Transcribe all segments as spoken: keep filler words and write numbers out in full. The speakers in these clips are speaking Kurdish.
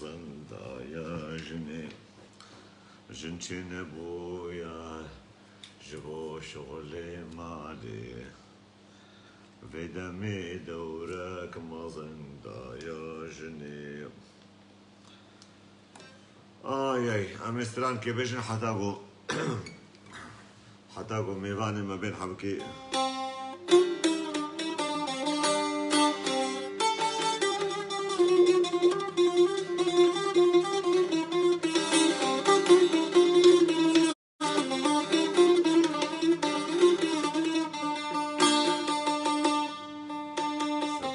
Daya jinê, jin çênebûya ji bo şixulê malê. Vê demê dewrek mezin daya jinê. Ay ay, em ê strankê bêjin heta ku, heta ku mêvanê me bên hebkê.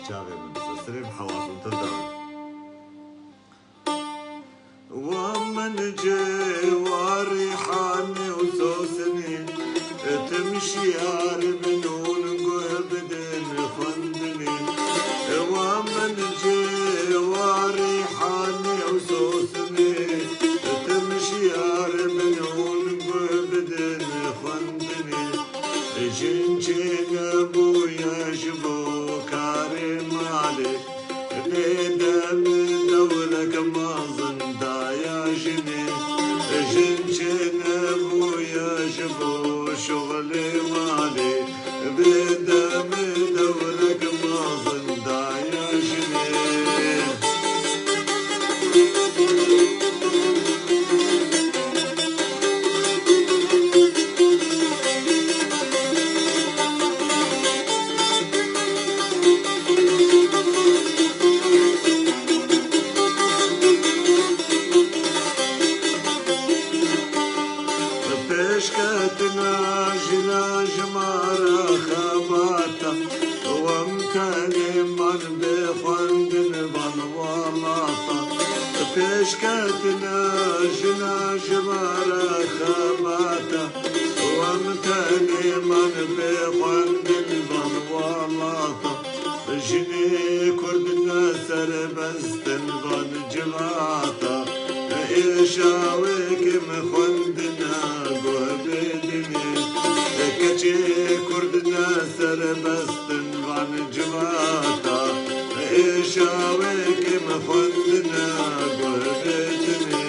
Serçavê min, sesirê bi hewazûntir da. Wa min cê, wa rîhanê û sosinê, tim şiyar bin hûn guh bidin xwendinê. Wa min cê, wa rîhanê û sosinê, tim şiyar bin hûn guh bidin xwendinê. Jin çênebûye ji bo karê malê, lê dem dewrek mezin daya jinê. Jin çênebûye ji bo şixulê malê, vê dem dewrek mezin daya jinê. Pêşketina jina ji me re xebata, wem tenê man bê xwendin van welata. Pêşketina jina ji me re xebata, wem tenê man bê xwendin van welata. Jinê Kurd ne serbest in van civata, êşa wê kim xwendina guh bidinê. Keçê Kurd ne serbest in van civata, êşa wê kim xwendina guh bidinê.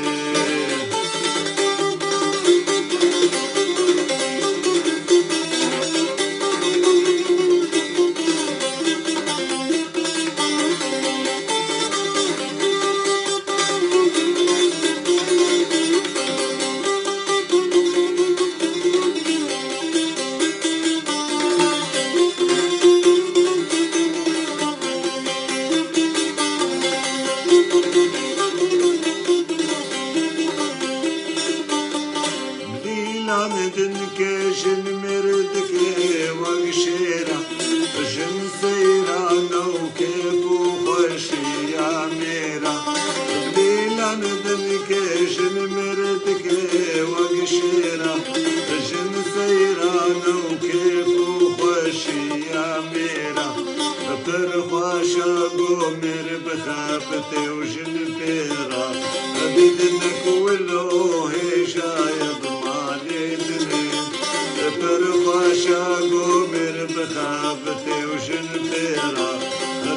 Dîlan dinkê jin mêr dikê wek şêra, jin seyran û kêf û xweşiya mêra. Dîlan dinkê jin mêr dikê wek şêra, jin seyran û kêf û xweşiya mêra. Pir xweş e ku mêr bixebitê û jin pêra. Bîtinek wilo hêja ye bi malê dinê. Pir xweş e ku mêr bixebitê û jin pêra.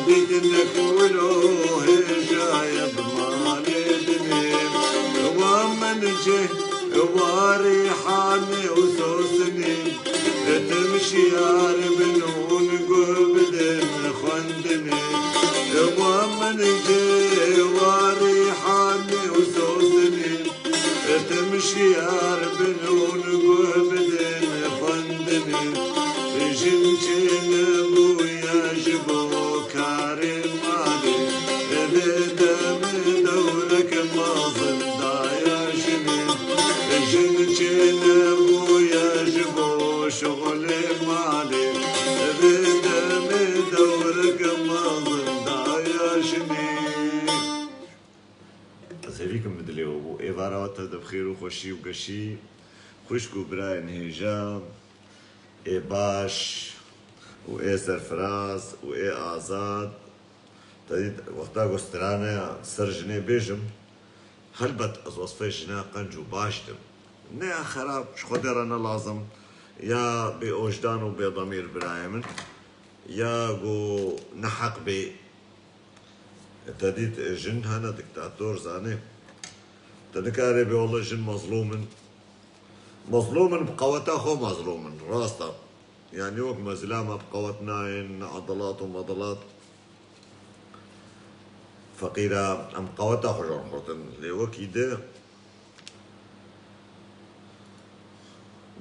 Bîtinek wilo hêja ye bi malê dinê. Wa min cê, wa rîhanê û sosinê. Tim şiyar bin hûn guh bidin xwendinê. Wa min cê, wa rîhanê û sosinê. Tim şiyar bin hûn guh bidin xwendinê. Jin çênebûye ji bo karê malê. Vê demê dewrek mezin daya jinê. Jin çênebûye ji bo şixulê malê. Vê demê dewrek mezin daya jinê. Ez hêvî kim bi dilê we bû. Êvara we te de bi xêr û xweşî û geşî, xwişk û birayên hêja, ê baş û ê serfiraz û ê azad. Te dît, wexta ku strane ser jinê bêjim, helbet ez wesfê jina qenc û baş dim. Ne ya xerab, ji Xwedê re ne lazim, ya bê ojdan û bê demîr birayê min, ya ku neheq bê. Te dît, e, jin hene diktator, zanê. Te nikarê bê wele jin mezlûm in. Mezlûm in, bi qeweta xwe mezlûm in, rast e. Yanî wek me zilama bi qewet nayên, ne edelat û medelat. Feqîra em qeweta xwe ji wan xurtin. Lê wekî di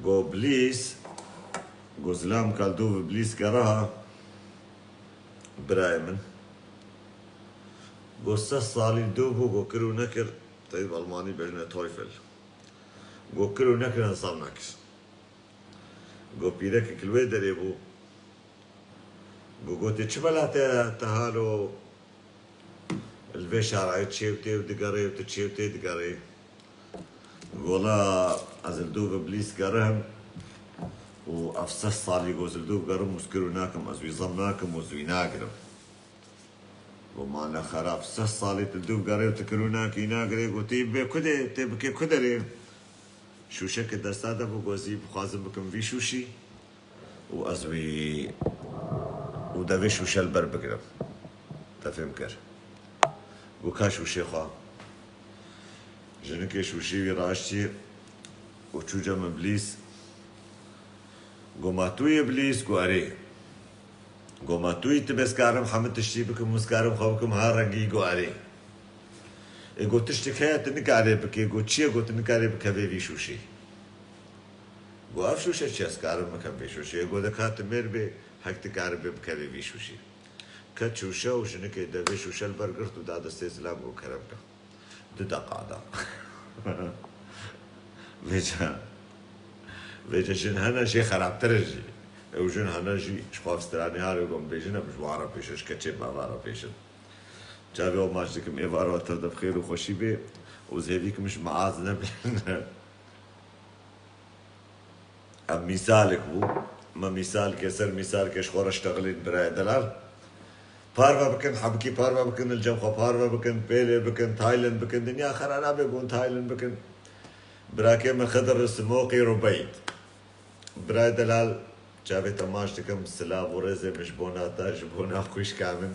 Go bilîs, go zilam kal dû bi bilîs geriha, birayê min. Go sed salî dû bû, go kir û nekir, teyb Almanî bêjine Teufel. Go kir û nekir, hesab nekir. Go pîrekek li wê derê bû. Go gotê, çi bela te, te halo li vê şarayê çê û tê û digerê û tu çê û tê digerê? Go wela ez li dû bi bilîs gerim û ev sed salî go ez li dû gerim û ez kir û nakim, ez wî zem nakim û ez wî nagirim. Go ma ne xerab, sed salî tu li dû gerê û tu kir û nakî nagirê, go tê bê ku de, tê bikê ku derê? Şûşeke desta de bû, go ez ê bixwazim bikim vî şûşî. Û ez wî, û devê şûşe li ber bigirim. Te fêm kir. Got, ka şûşê xwe. Jinikê şûşî wî raştî û çû cem iblîs. Got, ma tu yî iblîs? Got, erê. Got, ma tu yî, tu bê ez karim hemû tiştî bikim û ez karim xwe bikim her rengî? Got, erê. Ê, got, tiştek heye tu nikarê bikê? Got, çi ye? Got, tu nikarê bikevê vî şûşî. Got, ev şûşe çi ye, ez karim bikem vê şûşê? Ê, got, de ka tu mêr bê, hek tu karibê bikevê vî şûşê. Ket şûşe û jinikê devê şûşe li ber girt û da destê zilam, got, kerem ke. Du deqa da. Vêca, vêca jin hene jê xerabtir in jî. Ew jin hene jî ji xwe stranî harê got, bêjin em ji wan re pêşin, ji keçê mava re pêşin. Çavê we maç dikim, êvara we tev de bi xêr û xweşî bê û zêvî kim ji me az nebin. Ev mîsalek bû. Me mîsalkê ser mîsalkê ji xwe re ştexilîn birayê delal. Parve bikin, hebikî parve bikin, li cem xwe parve bikin, pêlê bikin, taylen bikin, dinya xera nabe gon taylen bikin. Birakê min Xidir Simoqî Rubeyd. Birayê delal, çavê te maç dikim, silav û rêzê min ji bona te, ji bona xwişka min.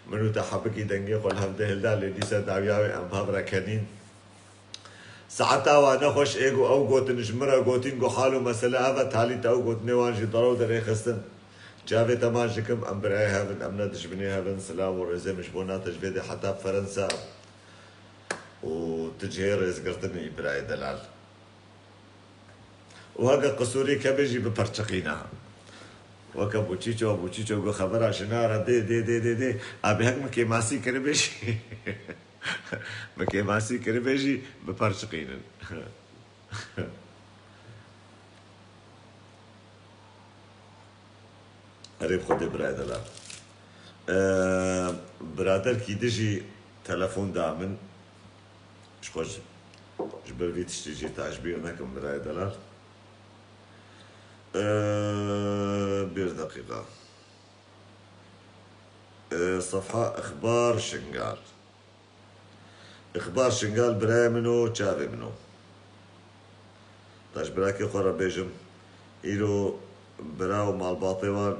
Min û te hebikî dengê xwe li hev de hilda, lê dîsa dawiya wê em bi hev re kenîn. Saeta wa nexweş ê got, ew gotin ji min re gotîn, got hal û mesele ev e, talî te ew gotinê wan jî derew derêxistin. Çavê te maç dikim, em birayê hev in, em ne dijminê hev in, silav û rêzê min ji bona te ji vê dê heta Ferensa û tu cihê rêzgirtinî birayê delal. Û heke qisûrê kebê jî biperçiqîne. Weke Bûçîço, Bûçîço got xebera jina re dê, dê, dê, dê, dê. Abê hek min kêmasî kiribê jî. Min kêmasî kiribê jî biperçiqînin. Erê bi Xwedê birayê delal. Ee, biraderkî di jî telefon da min. Ji xwe ji, ji ber vî tiştî jî taşbîr nekim birayê delal. Ee, bir deqîqa. Ee, sefha Ixbar Şingal. Ixbar Şingal birayê min o, çavê min o. Ta ji birakê xwe re bêjim, îro bira û malbatê wan,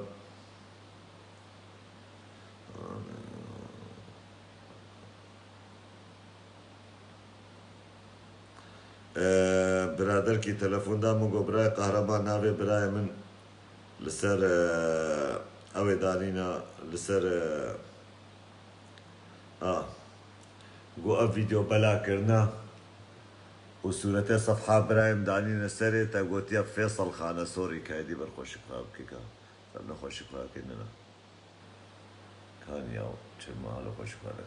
e, biraderkî telefon da min, got, birayê Qehreman, navê birayê min li ser, e, ew ê danîna, li ser, e, a, got, ev vîdeo bela kirine û sûretê sefha birayê min danîne serê, te gotiye Fêsal Xanesorî, ka êdî ber xweşik xwe bikî ka. Em ne xweşik xwe kê nina. Kan ya çi mala xweşik xwe ne.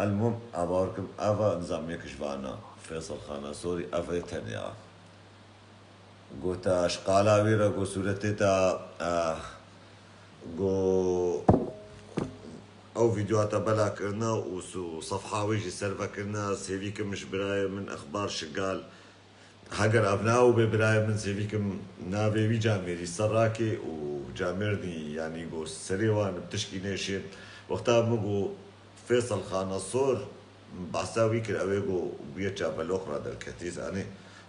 Elmûm, a bawer kim, eva nizam yek ji vana, Fêsal Xanesorî, ev ê tenê a. Go te ji qala wî re, go sûretê te, eh, go ew vîdeoya te bela kirine û su-, sefha wê jî serve kirine, sêvî kim ji birayê min Ixbar Şingal. Heger ev nav bê birayê min, sêvî kim navê wî camêrî ser rakê û camêrdî, yanî go serê wan bi tişkî nêşê. Wexta min go Fêsal Xanesor, behsa wî kir, ew ê go bûye çaveloq re derketî, zanî.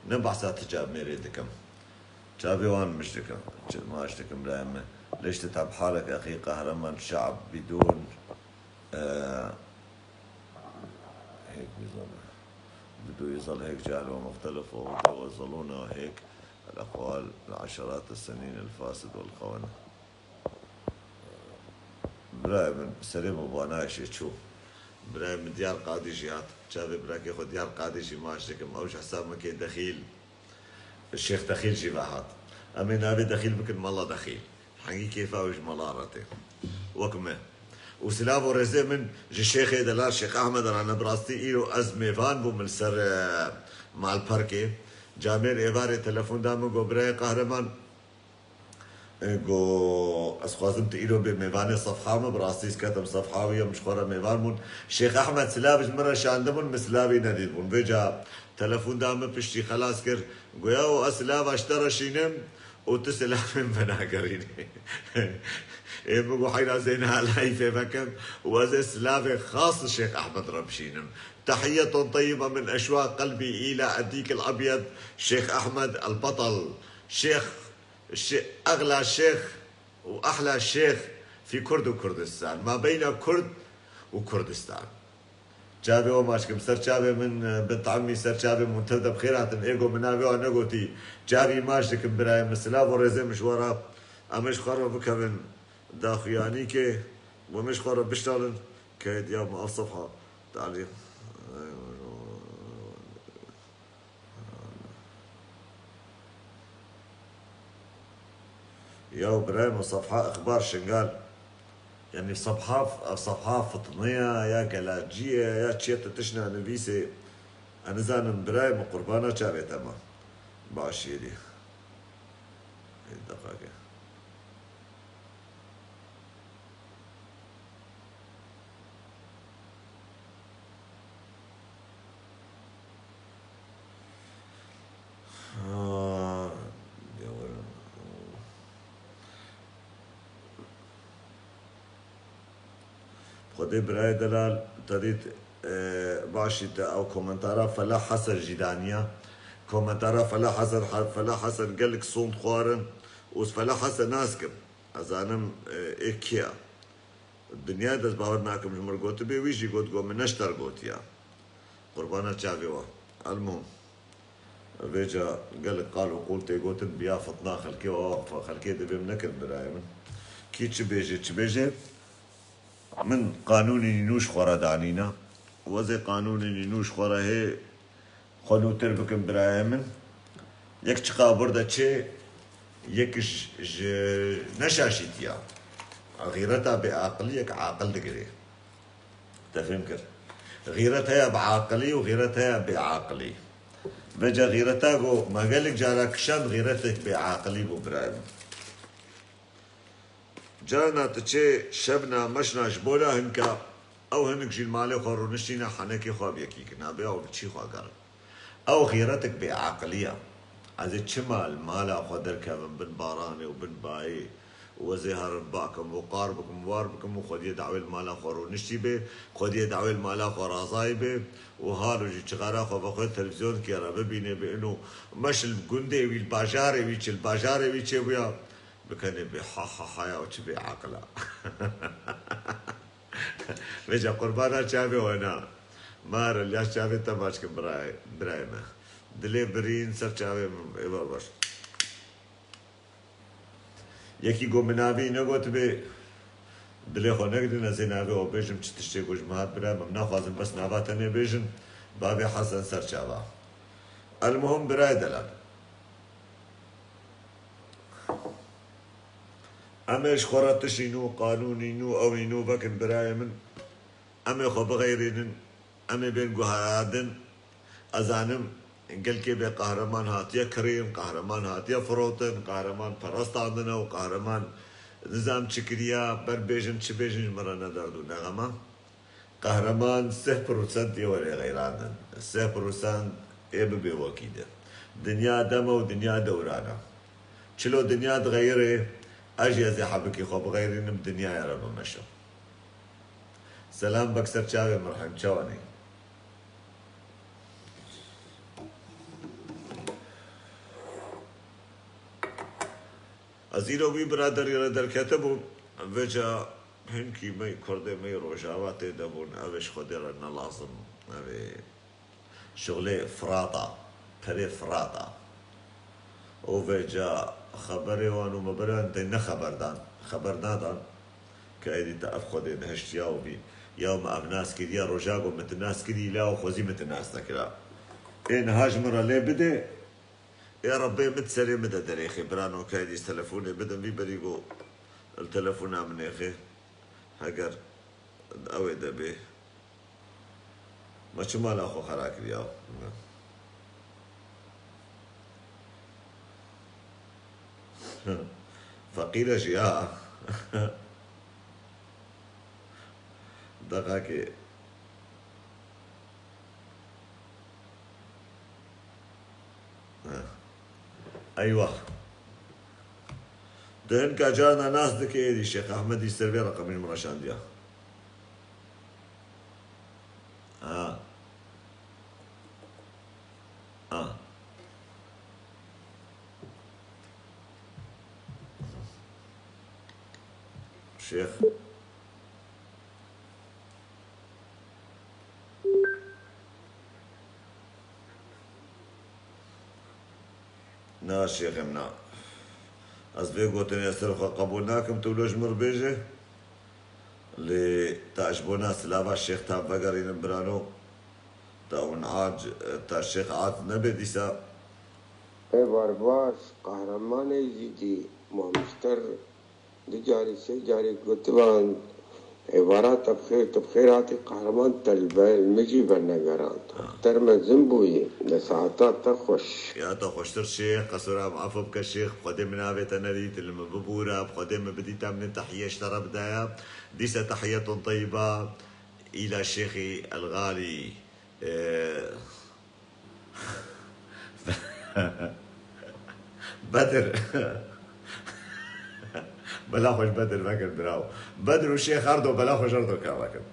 Ne behsa ti camêrê dikim. Çavê wan min ji dikim. Çi maç dikim birayê min. Lê işte tab halek exî qehreman şe'b bidûn Ee, hêk wî zal. Bi dû wî zal hêk cihal ve muxtelif û de ve zalûna hêk el-eqwal, el-eşerat es-senîn el-fasid vel-xewen. Birayê min, serê min banayê çû. Birayê min Diyar Qadî jî hat. Çavê birakê xwe Diyar Qadî jî maç dikim. Ew ji hesab min kê dexîl. Şêx Dexîl jî ve hat. Em ê navê Dexîl bikin Mala Dexîl. Hengî kêfa wî ji mala re tê. Wek me. Û silav û rêzê min ji Şêxê Delal Şêx Ehmed re ne, bi rastî îro ez mêvan bûm li ser, e, malperkê. Camêr êvarê telefon da min, got, Birayê Qehreman, e, got, ez xwazim tu îro bê mêvanê sefha min, bi rastî ez ketim sefha wî, em ji xwe re mêvan bûn. Şêx Ehmed silav ji min re şandibûn, min silavî nedîtibûn. Vêca telefon da min, piştî xelas kir. Goya û ez silava ji te re şînim û tu silavê min venagerînî. Ê min got, heyra zêne halayî fê vekim û ez ê silavê xas Şêx Ehmed re bişînim. Tehiyyetun teyyibe min eşwaq qelbî îla edîk el ebyed Şêx Ehmed el Betel. Şêx, şê-, exla şêx û ehla şêx fî Kurd û Kurdistan. Ma beyna Kurd û Kurdistan. Çavê we maç kim, ser çavê min, e, bint emmî, ser çavê min tev de bi xêr hatin. Ê got, min navê we negotî. Çavî maç dikim birayê min. Silav û rêzê min ji we re. Em ê ji xwe re bikevin daxuyanîkê. Em ê ji xwe re biştalin. Keyê diya min ev sefha. Talî. Ya birayê min, sefha Exbar Şingal. Yanî sefha, ev sefha fitneya ya gelacî ye ya çi ye, tu tişna nivîsê. Ez nizanim birayê min, qurbana çavê te me. Başiyê dî. Ê, deqake. Ha, ya were. Xwedê birayê delal, te dît, e, başî te ew komentara Felah Hesen jî daniya. Komentara Felah Hesen, Felah Hesen gelek sond xwarin û Felah Hesen nas kim. Ez zanim, e, ê kî ya. Dinyayê de ez bawer nakim ji min re gotibê, wî jî got, got, min ne ji te re gotiya. Qurbana çavê we. Elmuhim. Vêca gelek qal û qûl tê gotin, biya fitna xelkê û awa xelkê divê min nekin birayê min. Kî çi bêje, çi bêje, min qanûnê nû ji xwe re danîna. Û ez ê qanûnê nû ji xwe re hê xwe nûtir bikim birayê min. Yek çiqa bir de çê, yek ji, ji neşaşîtiya. Xîreta bêaqilî yek aqil digirê. Te fêm kir? Xîret heye bi aqilî û xîret heye bêaqilî. Vêca xîreta ku me gelek cara kişand, xîretek bêaqilî bû birayê min. Carna tu çê şebna meşna ji bola hinka, ew hinik jî li malê xwe rûniştîne, henekê xwe bi yekî kirina, bê ew bi çî xwe gerin. Ew xîretek bêaqilî ye. Ez ê çima li mala xwe derkevim bin baranê û bin bayê û ez ê herim bakim û qar bikim, war bikim û xwediyê dawê li mala xwe rûniştî bê, xwediyê dawê li mala xwe razayî bê û halo jî çixara xwe vexwe televîzyonekê re bibînê, bê ino meşil gundê wî, li bajarê wî çi, li bajarê wî çêbûya, bikenê bê ha ha ha ya, çi bêaqil e. Vêca qurbana çavê we na. Mare, ya çavê te maç kim birayê, birayê me. Dilê birîn ser çavê min, ê babaş. Yekî got min navê wî negotibê, dilê xwe negirin, ez ê navê we bêjim, çi tiştê ku ji min hat birayê min, em naxwazin bes nava tenê bêjin, bavê Hesen ser çava. Elmuhim birayê delal. Em ê ji xwe re tiştî nû, qanûnî nû, ewî nû vekin birayê min. Em ê xwe bixeyrînin, em ê bên guherandin. Ez zanim gelkê bê qehreman hatiye kirîn, qehreman hatiye firotin, qehreman perestandine û qehreman nizam çi kiriya, ber bêjin çi bêjin ji min re ne derd û ne xem e. Qehreman sih prosent yê werê xeyrandin. Sih prosent ê bibê wekî di. Dinya dem e û dinya dewran e. Çilo dinya dixeyirê, ez jî ez ê hebikê xwe bixeyrînim, dinyaya re bimeşim. Selam bek ser çavê min, rehim çawanê. Ez îro wî biraderî re derketibûm, vêca Hinkî me kurdê me yê Rojava tê de bûn, ev ê ji Xwedê re ne lazim. Ev ê şixulê Firata, perê Firata. Û vêca xeberê wan û meberê wan tê ne xeber dan. Xeber nadan ke êdî te ev Xwedê nehiştiya û bî. Ya me ev nas kiriya, roja ku min tu nas kirî, la û xwezî min tu nas nekira. Ê niha ji min re lê bidê. Ê Rebbê min serê min de derêxê. Birano ke êdî telefonê bidin vî berî ku li telefona min êxê. Heger ew ê de bê. Me çi mala xwe xera kiriya? Feqîr e jî ha. Deqakê. Eywa. Di hinka carna nas dike êdî Şêx Ehmedî ser vê reqemî ji min re şandiya. Ha. Ha. Şêx. Na şêxim na. Ez vê gotinê ser xwe qebûl nakim, tu wilo ji min re bêje. Lê te ji bona silava şêx ta vegerînim birano. Te hûn ac, te şêx ac nebe dîsa. Ê barbas, Qehreman Êzîdî, ma mişter du carî, sê carî gotiban, êvara te bi xêr, tu bi xêr hatî Qehreman, te li ber, li min jî venegerand. Ter mezin bûyî, de saeta te xweş. Ya te xweştir şêx, qesûra min efû bike şêx, bi Xwedê min navê te nedît, li min bibûre, bi Xwedê min bidîta min ê tehiyê ji te re bidaya. Dîsa tehiyetun teyyiba, îla şêxî el-xalî. Ee, Bedir. Bela xwe ji Bedir vekir biraw. Bedir û Şêx Erdo bela xwe ji Erdo ka vekin.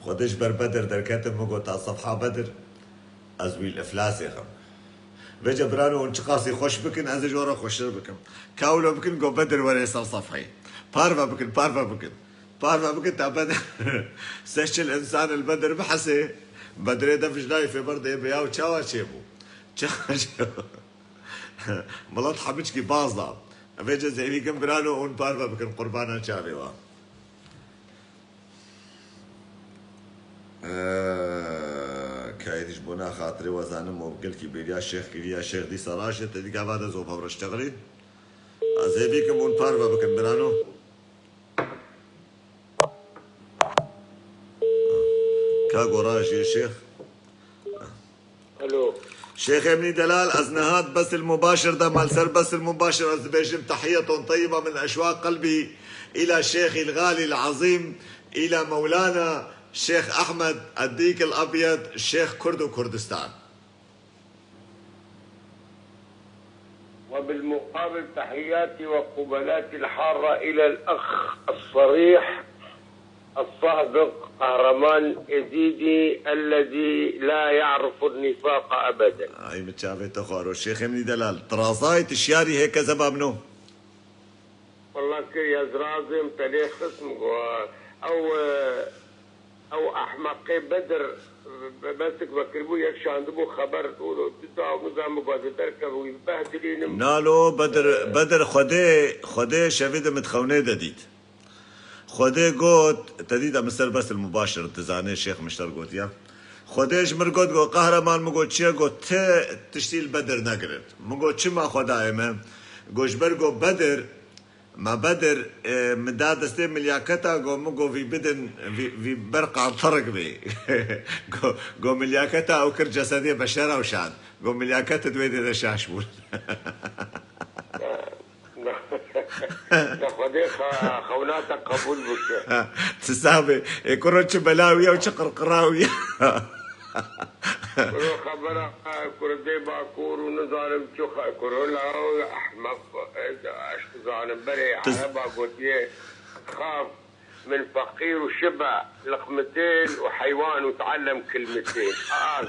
Xwedê ji ber Bedir derketim, min got, ta sefha Bedir, ez wî li iflasê xem. Vêca birano hûn çiqasî xweş bikin, ez ê ji we re xweştir bikim. Ka wilo bikin, go Bedir were ser sefheyê. Parve bikin, parve bikin. Parve bikin, ta Bedir. Sed çil însan li Bedir bihesê. Bedirê de vijnayê fê berdê, be yaw çawa çêbû? Çawa çêbû? Milet hemiçkî baz da. Vêca zêvî kim birano hûn parve bikin, qurbana çavê wa. Ee, ka êdî ji bona xatirê we zanim û gelkî bêriya şêx kiriya, şêx dîsa raşê te dîka va de zov hevreşteqirî. Ez hêvî kim hûn parve bikin, birano. Ka go rajiyê şêx. Alo. Şêxê min î delal, ez niha di Besil Mubaşir de me li ser Besil Mubaşir ez dibêjim, tehiyeton teyyiba min eşwa qelbî îla Şêxî l-Xalî l-Ezîm, îla Mewlana Şêx Ehmed Eddîk l-Ebyed, Şêx Kurd û Kurdistan. وبالمقابل تحياتي وقبلاتي الحارة إلى الأخ الصريح الصادق قهرمان إزيدي الذي لا يعرف النفاق أبدا. Ay min çavê te xwaro. Şêxê min î delal. Tirazayê tişyarî hê kezeba min o. Walla kir ez razim te lê xism go. Ew, e, ew ehmeqê Bedir, be-, besik vekiribû, yek şandibû xeber û tu da û nizam bû, ez ê derkevim, wî behdilînim. Nalo Bedir, Bedir Xwedê, Xwedê şevê de min di xewnê de dît. Xwedê got, te dît em ser Besil Mubaşir, dizanê Şêx Mişter gotiya. Xwedê ji min got, got, Qehreman, min got, çi ye? Got, ti tiştî li Bedir negirin. Min got, çima Xwedayê me? Got, ji ber got, Bedir, me Bedir, e, min da destê milyaketa, got, min got, vî bidin, vî, vî ber qantirik bê. Got, got, milyaketa ew kir cesedê beşera û şand. Got, milyaket di wê dê de şaş bûn. Ne, Xwedê xe-, xewna te qebûl bike. Ti sabê, ê kuro çi bela wî ye û çi qirqira wî ye. Kuro xebera, e, kurdê Bakur û nizanim çi xe-, kuro la ehmeq, e, eşk zanim berê Ereba gotiye, xaf min feqîr û şibe liqmetên û heywan û teellem kilmetên. Az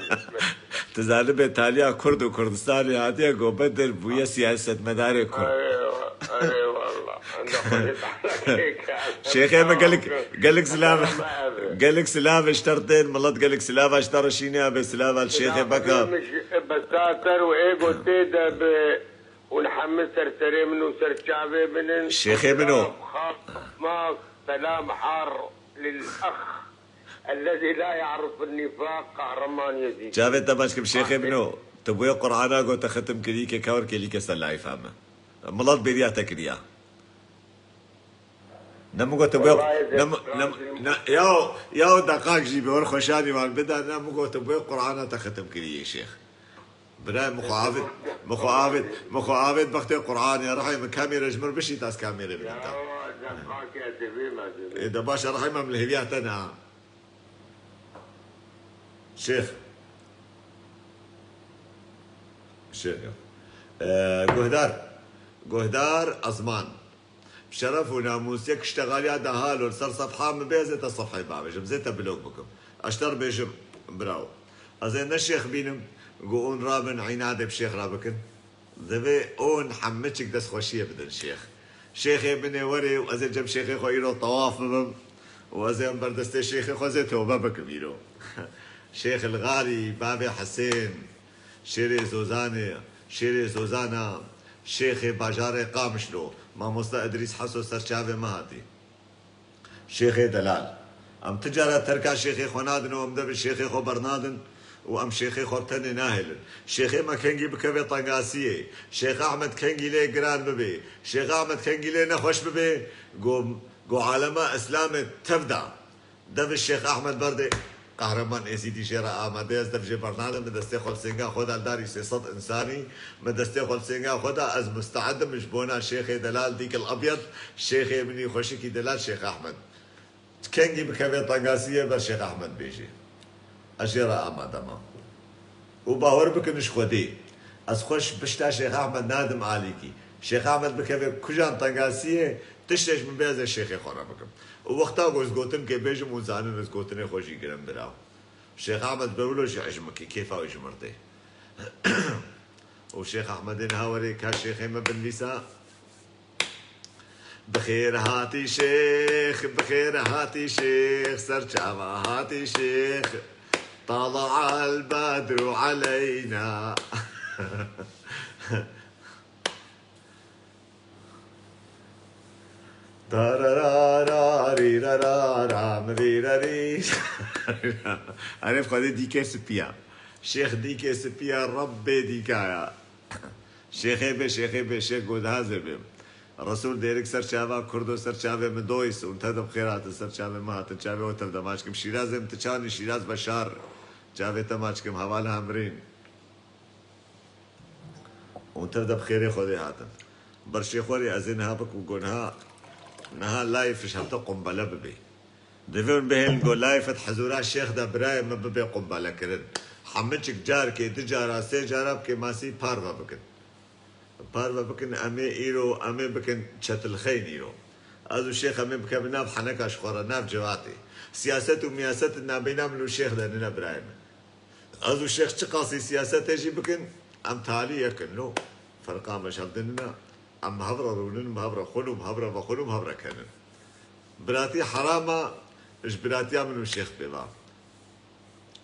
Tu zanibê taliya Kurd û Kurdistanê hatiye ku Bedir bûye siyasetmedarê Kurd. Eyvallah, eyvallah. Şêxê min gelek, gelek silav, gelek silav ji te re tên, milet gelek silava ji te re şîne, be silava li şêxê beka. Besater û ê gotê de bi û li hemî ser serê min û ser çavê min in. Şêxê min o. Selam, selam har lil ax. Ellezî la ya'rifun nifaq, Kahraman Yezîd. Çavê te maç kim şêxê min o. Tu bûyê Qur'ana got te xitim kirî ke kawir kêlî ke ser layfa me. Milat bêriya te kiriya. Ne min got tu bûyê, Wallahî ne min, ne min, ne, yaw, yaw deqak jî bi hor xweşanî wan bida, ne min got tu bûyê Qur'ana te xitim kirî yê şêx. Birayê min xwe avêt, min xwe avêt, min xwe avêt bextê Qur'anê. Rihê min kamêre ji min bişît, ez kamêre bidim te. Ê de baş e, rihê min li hêviya te ne ha. Şêx. Şêx ya. Ee, guhdar. Guhdar Azman. Bi şeref û namûs yek ştexaliya de halo li ser sefha min bê, ez ê te sefhê bavêjim, ez ê te blok bikim. Ez ji te re bêjim, birawo. Ez ê ne şêx bînim, ku hûn rabin, înadê bi şêx re bikin. Divê hûn hemiçik destxweşiyê bidin şêx. Şêxê binê werê û ez ê cem şêxê xwe îro tewaf bibim û ez ê em ber destê şêxê xwe ez ê tobe bikim îro. Şêx el Xalî, bavê Hesên, şêrê Zozanê, şêrê Zozana, şêxê bajarê Qamişlo, mamosta Idrîs Heso ser çavê me hatî. Şêxê delal. Em ti cara terka şêxê xwe nadin û em devê şêxê xwe bernadin û em şêxê xwe bi tenê nahêlin. Şêxê me kengî bikeve tengasiyê. Şêx Ahmed kengî lê giran bibê. Şêx Ahmed kengî lê nexweş bibê. Go, go alema Îslamê tev da. Dev Şêx Ahmed berdê. Qehreman Êzîdî jê re amade ye, ez dev jê bernadim, min destê xwe li sênga xwe da li darî sê sed însanî, min destê xwe li sênga xwe da, ez musteid im ji bona Şêxê Delal Dîk el Ebyed, Şêxê min î xweşikî Delal Şêx Ahmed. Kengî bikeve tengasiyê ber Şêx Ahmed bêjê. Ez jê re amade me. Û bawer bikin ji Xwedê. Ez xwe ji pişta Şêx Ahmed nadim alîkî. Şêx Ahmed bikeve kujan tengasiyê, tiştê ji min bê ez ê Şêxê xwe re bikim. Û wexta ku ez gotin kê bêjim û zanin ez gotinê xwe jî girim bira. Şêx Ahmed Bewlo jî ecmikî, kêfa wî ji min re tê. Û Şêx Ahmedê niha werê ka şêxê me binivîsa. Bi xêr hatî şêx, bi xêr hatî şêx, ser çava hatî şêx. Tala al bedru aleyna. Tararararîrarara, mirîrarî. Erê, Xwedê dîkê sipî ya. Şêx dîkê sipî ya, Rebbê dîka ya. Şêxê bê, şêxê bê, şêx Godhazê bê. Resûl Dêrik ser çava Kurdo, ser çavê min doyis, û te de bi xêr hatin, ser çavê min hatin, çavê we tev de maç kim. Şîrazê min ti çanî, Şîraz Beşar. Çavê te maç kim, heval Hamrîn. Û tev de bi xêrê Xwedê hatin. Berşê xwe rê ez ê niha bikim ku niha, niha live ji hevde qumbele bibê. Divê hûn bihêlin ku live di hizûra şêx de birayê min bibê qumbelekirin. Hemiçik carkê, du cara, sê cara bi kêmasî parve bikin. Parve bikin, em ê îro, em ê bikin çetilxeyn îro. Ez û şêx em ê bikevin nav heneka ji xwe re, nav civatê. Siyaset û miyaset di nabeyna min û şêx de nine birayê min. Ez û şêx çiqasî siyasetê jî bikin, em talî yek in. No, ferqa me ji hev de nine. Em bi hev re rûnin, bi hev re xwin û bi hev re vexwin û bi hev re kenin. Biratî heram e, ji biratiya min û şêx pê ve.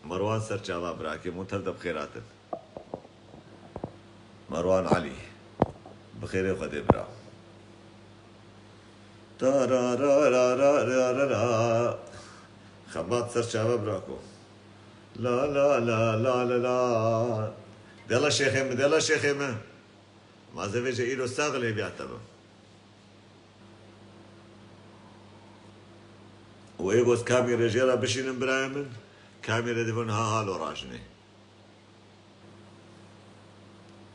Merwan ser çava birakê min, tev de bi xêr hatin. Merwan Elî. Bi xêrê Xwedê bira. Tarararararara. Xebat ser çava birako. La la la la la la. Dela şêxê min, dela şêxê min. Ma ez ê vêca îro sax li hêviya te bim. Û ê goz kamîrê jê re bişînin birayê min, kamîrê divin ha halo rajinê.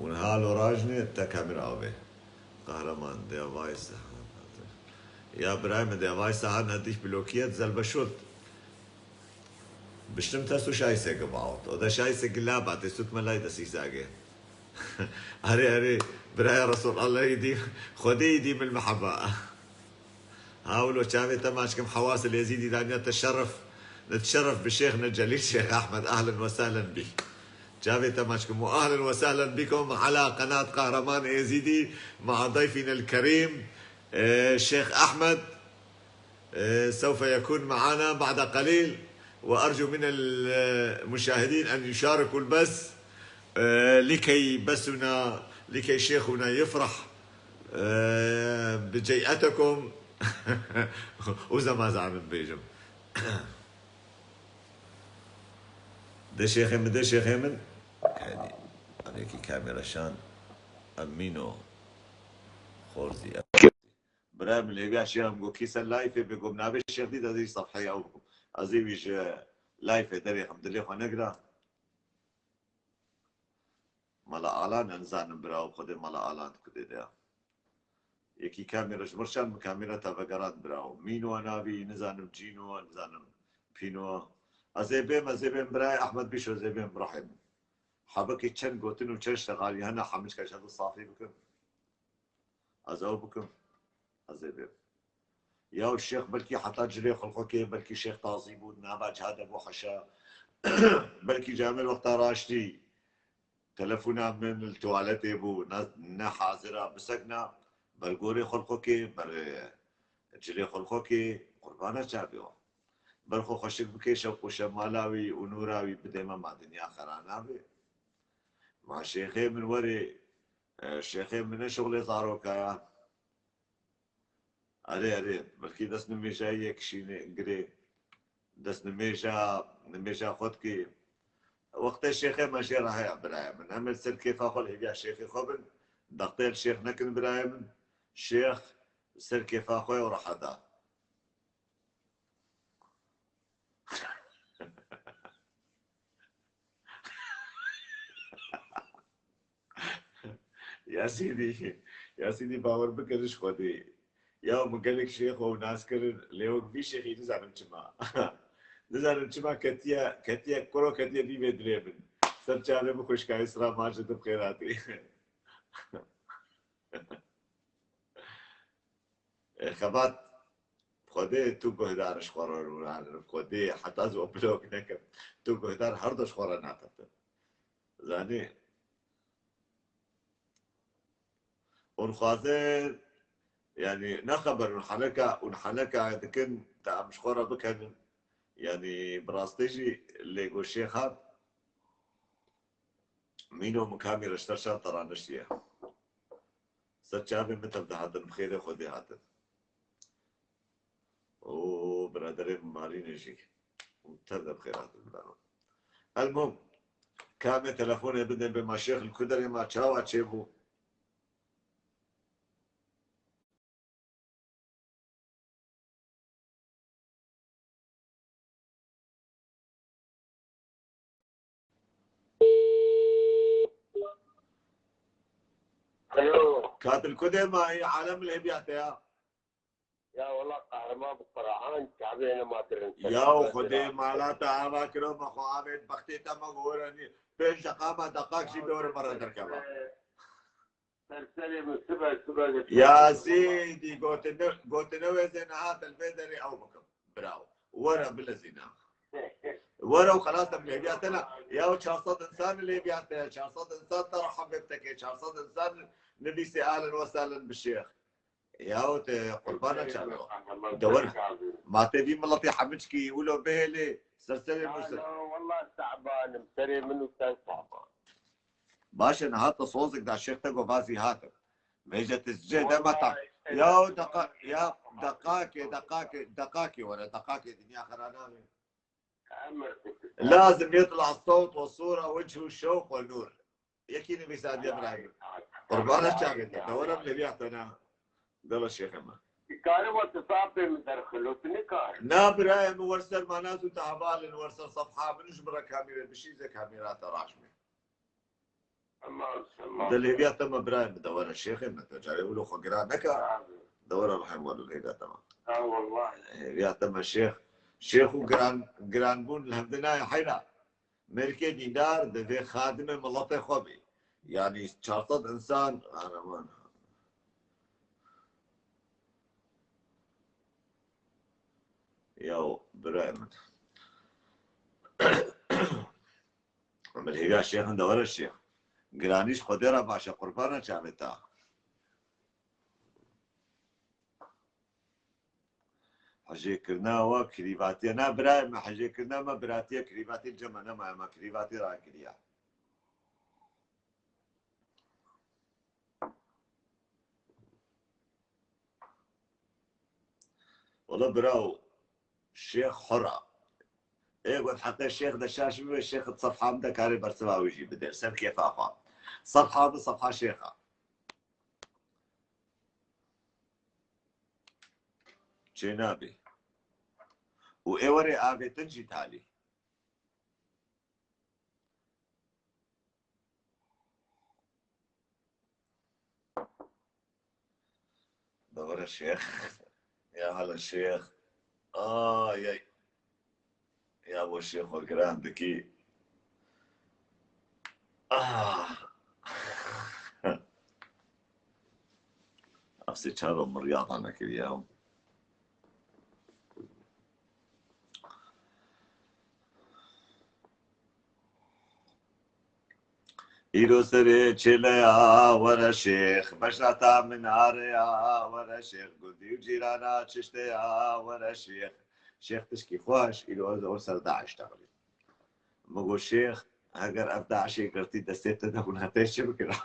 Hûn halo rajinê, te kamîra avê. Kahraman, der Weiße Hahn. Ya birayê min, der Weiße Hahn hat dich blockiert, selber schuld. Bestimmt hast du Scheiße gebaut. Oder Scheiße gelabert. Es tut mir leid, dass ich sage. Erê, erê, biraya Resulallah îdî, Xwedê îdî min meheba. Hawlo çavê te maçkim Hewas el Êzîdî daniya te şeref. Ne şeref bi Şêx ne Celîl Şêx Ahmed. Ahlen ve sahlen bî. جاوید تماشكم، وأهلا وسهلا بكم على قناة قهرمان إيزيدي مع ضيفنا الكريم، آه، الشيخ أحمد. آه، سوف يكون معنا بعد قليل، وأرجو من المشاهدين أن يشاركوا البث، آه، لكي بثنا، لكي شيخنا يفرح، آه، بجيئتكم. وزما زعما بيجم. De şêxê min, de şêxê min. Kedî. Alekî kamera şan. Emîno. Xorzî. Bira min lêviya şêx min got, kî ser layfê bê, got, navê şêx dît, ez ê sefheya ew bikim. Ez ê wî ji layfê derêxim, dilê xwe negira. Mala Alan, ez nizanim bira û xwedê Mala Alan di kudê de ya. Yekî kamera ji mir şan, min kamera te vegerand bira û Mîno navî, nizanim Cîno, nizanim Pîno. Ez ê bêm, ez ê bêm birayê Ehmed Bîşo, ez ê bêm birahê min. Hebekê çend gotin û çend şexalî hene, hemî ji ke ji hev safî bikim. Ez ew bikim. Ez ê bêm. Ya şêx belkî heta cilê xulxokê, belkî şêx tazî bû, nava ciha de bû heşa. Belkî camêr wexta raştî telefona min li tuwaletê bû, ne, ne hazira bisekna, ber gorê xulxokê, ber, e, cilê xulxokê, qurbana çavê wan. Ber xwe xweşik bike, şev xweşe mala wî û nûra wî bidê me, ma dinya xera nabe. Ma şêxê min werê, e, şêxê min ne şixulê zaroka ya. Erê, erê, belkî dest nimêjayî ye kişînê girê. Dest nimêja, nimêja xwe dikê. Wextê şêxê me jê re heye birayê min. Em ê ser kêfa xwe li hêviya şêxê xwe bin. Dextê li şêx nekin birayê min. Şêx ser kêfa xwe û rehet e. Ya Sîdî, ya Sîdî, bawer bike ji Xwedê. Ya min gelek şêx û nas kirin, lê wek vî şêxî nizanim çima. Nizanim çima ketiye, ketiye, kuro ketiye vî vê dilê min. Ser çavê min xwişkayê sira ma ji tu bi xêr hatî. E, xebat, Xwedê tu guhdar ji xwe re rûnanir. Xwedê heta ez we blok nekim. Tu guhdar her du ji xwe re naqitin. Zanî? Hûn xwaze, yanî, ne xeber, hûn heneka, hûn heneka dikin, te em ji xwe re bikenin. Yanî, bi rastî jî lê got şêxan, Mîno min kamî reşter şan te raniştiye. Ser çavê min tev dihatin, bi xêrê Xwedê hatin. Û biraderê min Marînê jî tev de bi xêr hatin birano. Elmûm, kamê telefonê bidin bê ma şêx li ku derê ma çawa çêbû? Alo. Katil kudê ma yî alem lê biyate ya. Ya wela qehreman bi Qur'an, Kabe ne ma kirin. Ya Xwedê mala te ava kiro, me xwe avêt, bextê te me goranî. Pênc deqa me deqak jî dor me re derkeva. Serserê min sibe sibe de Ya Sîdî, gotine, gotine wê zê niha te li vê derê ew bikim. Bravo. Were bilezîne. Were û xelas em lêviya te ne. Ya çar sed insan lêviya te, çar sed insan te rehebê bi te ke, çar sed insan nivîsê ahlen we sahlen bi şêx. Ya te qurbana çawa. De were. Ma te vî miletê hemiçkî wilo bihêlê, serserê min ser. Wela taban im, serê min û te taban. Baş e, niha te sozik da şêx te go vazî hatim. Vêje te cê de meta. Ya deqa, ya deqakê, deqakê, deqakê were, deqakê dinya xera nabê. Lazim yetla sewt ve sura wecihû şewq ve nûr. Yekî nivîsandiye birayê. Qurbana çavê te. Te were lêviya te na. Dela şêxê me. Dikare ve tu sapê min derxilo, tu nikare. Na birayê min wer ser manat û te hevalin wer ser sefha min ji min re kamîre bişîze kamîra te raşme. Tamam, tamam. De lêviya te me birayê min de were şêxê me te carê wilo xwe giran neka. Abi. De were rehim were lêviya te me. Ha, wallahi. Lêviya te me şêx. Şêx û giran, giranbûn li hevdinayê heyra. Mêrikê dîndar divê xadimê miletê xwe bê. Yanî çar sed insan, aman. Ya birayê min. Min hêviya şêxin de were şêx. Giranî ji Xwedê re baş e, qurbana çavê te. Hejêkirina we kirîvatî ye. Na birayê me, hejêkirina me biratî ye, kirîvatî li cem me nemaye, me kirîvatî rakiriye. Wele birawo, şêx hur e. Ê got heqê şêx de şaş bibe, şêx di sefha min de karê bersiva wî jî bide. Ser kêfa xwe. Sefha bi sefha şêx e. Çênabê. Û ê werê avêtin jî talî. Dewre şêx. Ya hala şêx. Ay, ay. Ya bo şêx xwe giran dikî. Ah. Asê çaro min riyada nekiriye. Îro serê çêleya were şêx, beşata minareya were şêx, gundî û cîrana çişteya were şêx. Şêx tişkî xweş, îro ez û ser DAIŞ texlî. Min got, "Şêx, heger ev DAIŞê girtî destê te de bûna, te çi bikira?"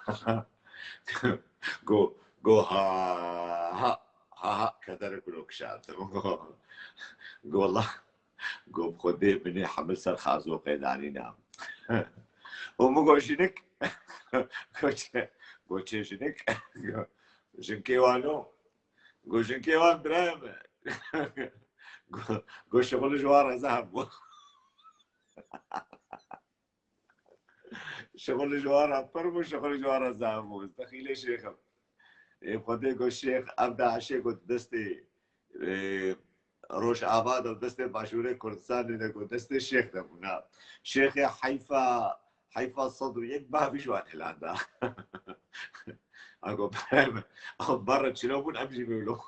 Go, go, ha, ha, ha, ha, kederek wilo kişand. Min go, go, wela, go, bi Xwedê binê hemil ser xazo qeydanîna. Û min go, "Jinik?" Go, "Çi?" Go, "Çi jinik?" Go, "Jinkê wan o." Go, "Jinkê wan birayê me." Go, go, "Şixul ji wan re zehf bû." Şixul ji wan re pir bû, şixul ji wan re zehf bû. Dexîlê şêxim. Ê Xwedê got şêx, ev DAIŞê got destê, ê, Rojava de, destê Başûrê Kurdistanê de, got destê şêx de bûna. Şêxê heyfa, heyfa sed û yek bavî ji wan îlan da. A got, "Berem, ew merre çilo bûn, em jî mewlo."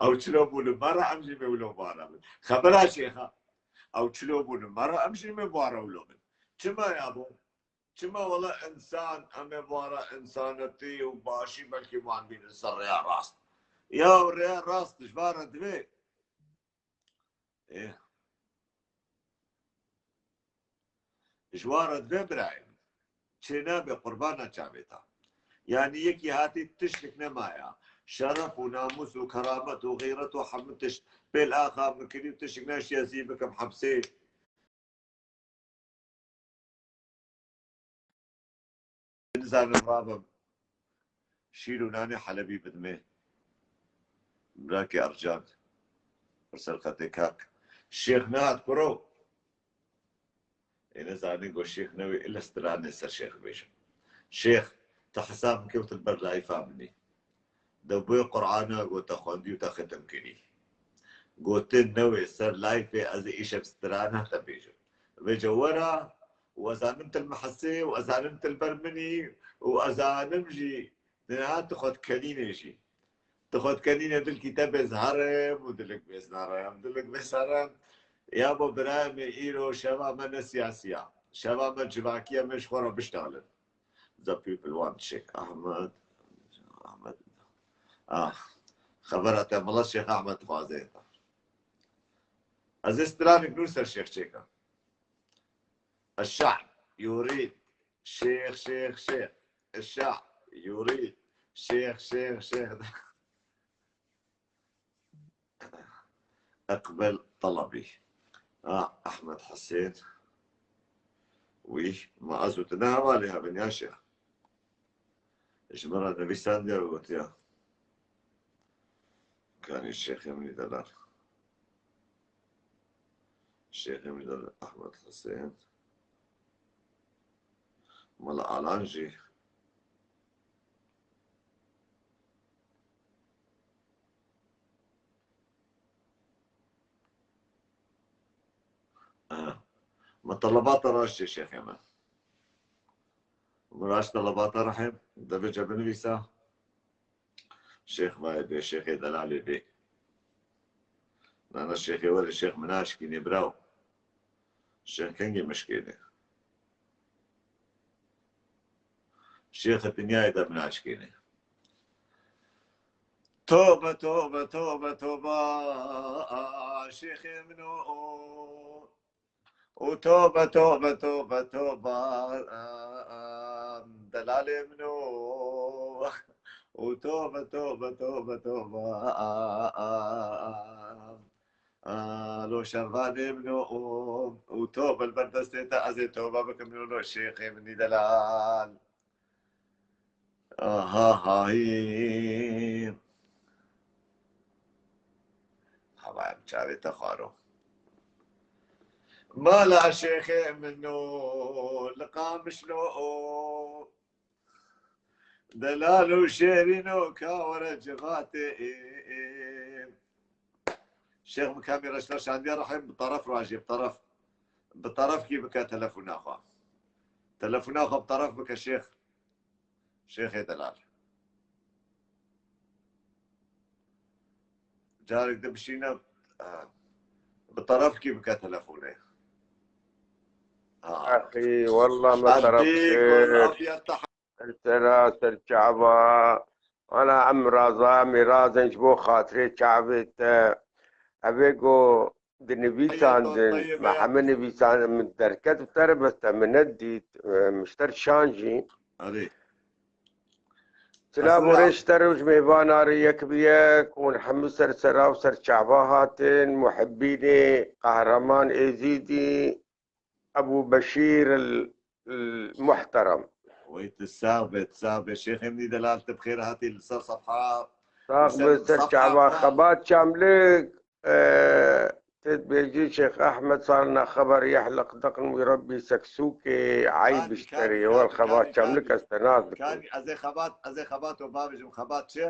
Ew çilo bûn li me re, em jî mewlo me re bin. Xebera şêxa. Ew çilo bûn li me re, em jî mewlo me re bin. Çima ya bo? Çima wela însan, em ê vara însanetî û başî belkî wan bînin ser rêya rast. Ya rêya rast ji van re divê. Ê. Ji wan re divê birayê min. Çênabe qurbana çavê te. Yanî yekî hatî tiştik nemaya. Şeref û namûs û keramet û xeyret û hemû tişt. Pêl axa min kirî û tiştik neşiya zî bikim hepsê. Nizanim rabim. Şîr û nanê Helebî bidimê. Birakê Ercan. Bi ser xetê kak. Şêx nehat kuro. Ê nizanin got şêx newê, ille stranê ser şêx bêjim. Şêx, te hesab bike û tu li ber layfa min î. De boyê Qur'ana got te xwendî û te xitim kirî. Gotin newê ser layfê ez ê îşev strana te bêjim. Vêce wera û ez zanim tu li min hesê û ez zanim tu li ber min î û ez zanim jî niha tu xwe dikenînê jî. Tu xwe dikenîne dilkî te bê zherem û dilik bê zherem, dilik bê zherem. Ya bo birayê me îro şeva me ne siyasî ya. Şeva me civakî ye, em ê ji xwe re biştalin. The people want Şêx Ahmed. Ahmed. Ah. Xebera te mila Şêx Ahmed dixwaze. Ez ê stranek nû ser Şêx çêka. الشعب يريد شيخ، شيخ، شيخ. الشعب يريد شيخ، شيخ، شيخ. اقبل طلبي. Ah, Ahmed Husên. Wî, ma ez û tu ne hevalê hebin ya şêx. Ji min re nivîsandiya û gotiya. Kanî şêxê min î delal. Şêxê min î delal Ahmed Husên. Mala Alan jî. Aha. Min telebata raştê şêxê me. Min raşt telebata rehê, devê ce binivîsa. Şêx vayê bê, şêxê delalê bê. Nana şêxê were, şêx min naşkînê biraw. Şêx kengî min şikêne? Şêxê dinyayê de min aşkêne. Tobe, tobe, tobe, tobe, şêxê min o. Û tobe, tobe, tobe, tobe, delalê min o. Û tobe, tobe, tobe, tobe, lo şervanê min o. Û tobe li ber destê te ez ê tobe bikim lo, lo şêxê min î delal. Aha, ha, hî. Hava em çavê te xwaro. Mala şêxê min o, li Qamişlo o. Delal û şêrîn o, ka were civatê ê, ê. Şêx min kamî reşta şandiya rehim bi taraf rajê, bi taraf. Bi taraf kî bike telefona xwe. Telefona xwe bi taraf bike şêx. Şêxê delal. Carek de bişîne, ha, bi taraf kî bike telefonê. Ha. Axî, wallah me taraf Hadi, kir. Kul afiya te Ser sera, ser çava. Ana em raza, em ê razin ji bo xatirê çavê te. Evê ku dinivîsandin, me hemî nivîsandin, min derket bi te re, bes te min nedît, e, min ji te re şan jî. Erê. Silav û rêz ji te re û ji mêvana re yek bi yek, hûn hemû ser sera û ser çava hatin, muhibbînê Qehreman Êzîdî, Ebû Beşîr el, el Muhterem. Wey tu sax be, tu sax be. Şêxê min î delal, tu bi xêr hatî li ser sefha. Sax be, ser çava xebat Çamlik. E, tu dibêjî Şêx Ehmed sar nexeber yehliq deqn wî Rebbî seksûkê eyb ji te re. Wel xebat Çamlik ez te nas dikim. Kanî ez ê xebat, ez ê xebat û bavêjim xebat çi?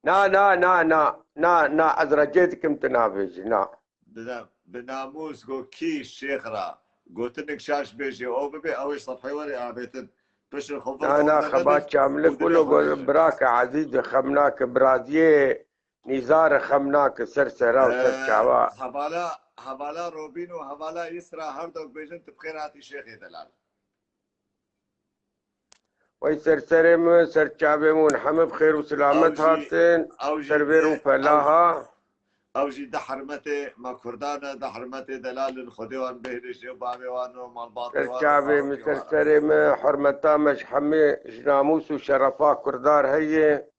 Na, na, na, na, na, na, ez recê dikim tu nabêjî, na. Bi, bi namûs go kî şêx ra gotinik şaş bêjê, o bibê, ew ê sefhê werê avêtin. Pişt xwe Na, na, xebat Çamlik wilo go birake ezîz de xem nake, biraziyê Nîzar xem nake, ser sera û ser çava. Hevala, hevala Robîn û hevala Yisra her dok bêjin tu bi xêr hatî şêxê delal. Wey ser serê min, ser çavê min, hûn hemî bi xêr û silamet hatin. Ser vêr û pelaha. Ew jî di hermetê me Kurdan e, di hermetê delal in, Xwedê wan bihêle jê û bavê wan û malbatê wan. Ser çavê min, ser serê min, hurmeta me ji hemî, ji namûs û şerefa Kurdar heye.